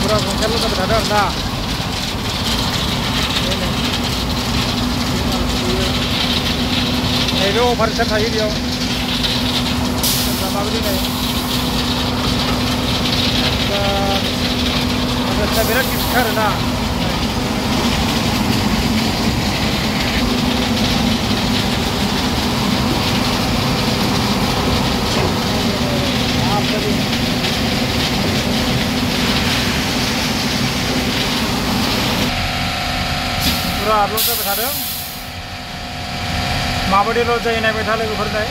Pura gongsiarल' जाबाय थादों आरो ना नैबे अभार थायो बेयाव माबायदि नै दा बिराद गिदिर आरोना पुरा आपल'ड जाबाय थादों माबायदि ल'ड जायो नायबाय था लोगोफोरलाय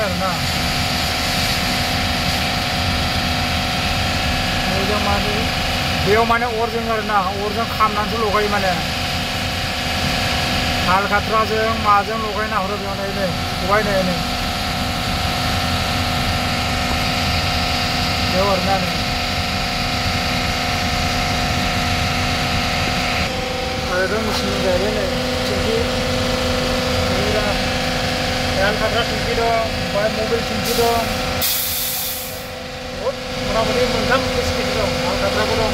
आरोना बेयाव माने अरजों आरोना अरजों खामनानैसो लगायो माने हालखाथ्राजों माजों लगायना हरो बेयाव नै लगायनाय नै बेयाव आरोना नै आरो मेचिन जाहैबाय नै थिंखि हालखाथ्रा थिंखि दं ओमफ्राय मबाइल थिंखि दं मथा-मथि मोनथाम फेसिलिटि दं हालखाथ्राबो दं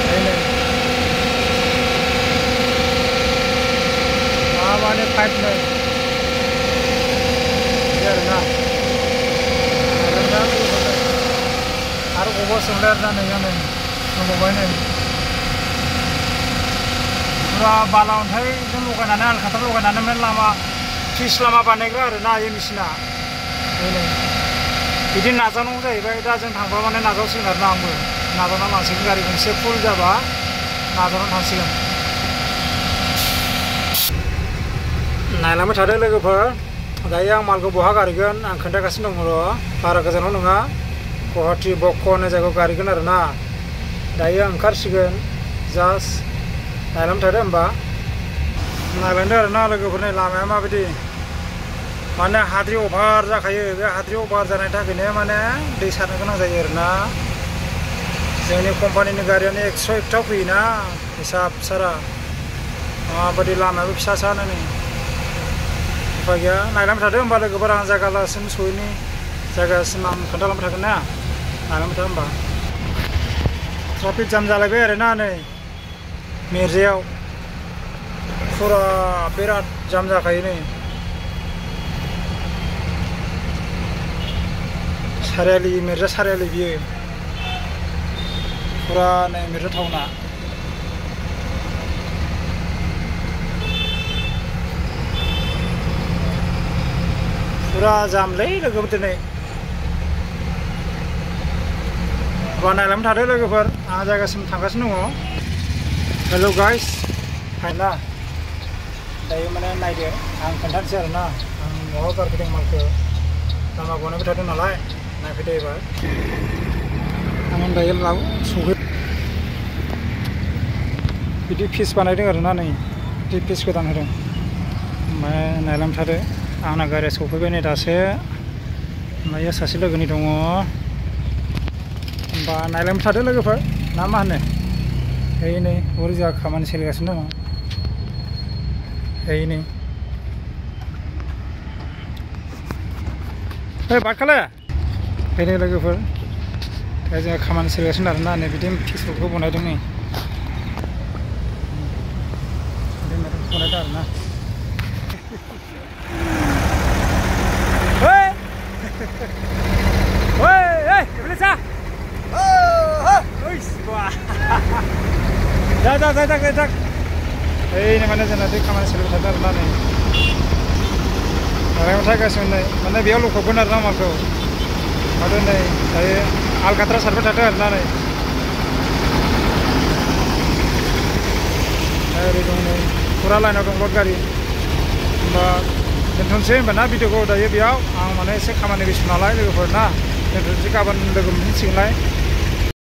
नै माने पाइप नै बिदि आरोना आरो गबा सोंलाय आरोना नै आङो दंबावबाय नै पुरा बाला अन्थाइजों लगायनानै हालखाथ्रा लगायनानै माने लामा फिस लामा बानायग्रा आरोना बे मेचिना बिदि नाजानांगौ जाहैबाय दा जों थांबा माने नाजावसिगोन आरोना आंबो नाजावना लांसिगोन गारि गंसे फुल जाबा नाजावना थांसिगोन नायलांबाय थादों लोगोफोर दायो आं मालखौ बहा गारिगोन आं खोन्थागासिनो दङ र' बारा गोजानाव नङा गुवाहाटि बक्क होननाय जायगायाव गारिगोन आरोना दायो आं ओंखारसिगोन जास्ट नायलांबाय थादों होमबा नायलांदों आरोना लोगोफोरनि लामाया माबायदि माने हाद्रि अभार जाखायो बे हाद्रि अभार जानायनि थाखायनो माने दै सारनो गोनां जायो आरोना जोंनि कम्पानिनि गारियानो 101 फैयोना हिसाब सारा माबायदि लामायाबो फिसासानो नै उफाय गैया नायलांबाय थादों होमबा लोगोफोर आं जायगासिम सहैनि जायगासिम आं खोन्थालांबाय थागोन ना नायलांबाय था होमबा ट्राफिक जाम जालायबाय आरोना नै मिर्जायाव पुरा बिराद जाम जाखायो नै सारियालि मिर्जा सारियालि बियो पुरा नै मिर्जा टाउना पुरा जामलै लोगोफोर दिनै होमबा नायलांबाय थादो लोगोफोर आं जायगासिम थांगासिनो दङ हेल' गाइस फाइना दायो माने नायदो आं खोन्थानोसै आरोना आं बहा गारफैदों मालखौ लामा गनायबाय थादों नालाय नायफैदो एबार आं दायो सहै बिदि फिस बानायदों आरोना नै बिदि फिस गोदान होदों ओमफ्राय नायलांबाय थादो आंना गारिया सफैबाय नै दासो ओमफ्राय सासे लोगोनि दङ होमबा नायलांबाय थादो लोगोफोर ना मा होनो ओइ नै हरै जोंहा खामानि सोलिगासिनो दङ ओइ नै ओइ बादखालाय फैदो लोगोफोर दा जोंहा खामानि सोलिगासिनो आरोना नै बिदि फिसफोरखौ बनायदों नै बनायदों आरोना 자. 에이, mana jana dik kamar selu sadar na nei. Orang uthai gasin nei. Mana biar lu khobon arna malko. Ada nei. Saya Alcatraz sarbat ada arna nei. Ada dong nei. Pura lain dong lot gari. Ba tentu mana video ko dah biar. Ang mana se kamar ni bismillah lagi pernah. Tentu jika ban dagum sing lai.